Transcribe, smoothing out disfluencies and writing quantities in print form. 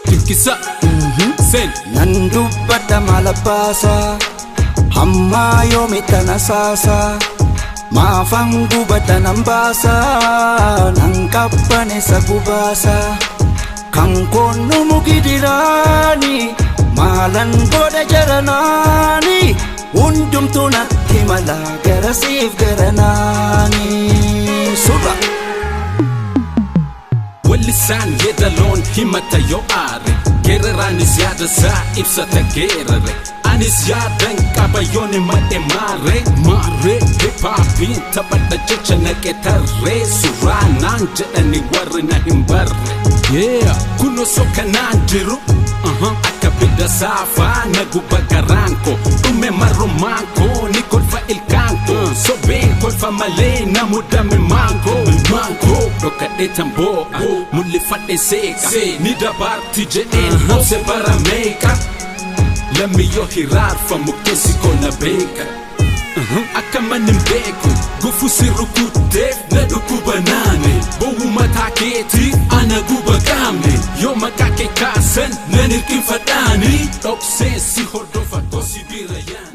Tinkisa. Sen. Nan dubbadha maal abbaasaa, hammaa yoomitta na saasaa, maafan gubadha nan baasaa, nan qabbaneessa gubaasaa, kan koonnumu gidiraani, maalan godha jaranaani, hundumtuu natti mala garasiif garanaani. Surra. Wallisaan yeedaloon himata yoo aare, geeraraanis yaada isaa ibsata geerare. Anis yaadan qaba yoon himadhe maaree maaree. Hip hopiin taphadha jecha naqe tarree, suuraa naan jedhani warri na hin barre. Yeah, kun osoo kanaan jiru, akka bidda saafaa na guba garaan koo, dhume marrumaan koo, ni kolfa ilkaan koo, sobeen kolfa malee na mudame maangoo maangoo. Dhokadhee tamboo'a, mul'ifadhe seeqa, ni dabaarti jedheen obse bara meeqa. Lammi yoo hiraarfamu keessi koo na beeka. Akka manni hin beeku gufu si rukutteef na dhukkuba naane, bowwu mataa keetiif ana guba qaamne, yoo maqaa kee kaasan nan hirkinfadhaani, dhokseen si hordofa gosi bira yaane.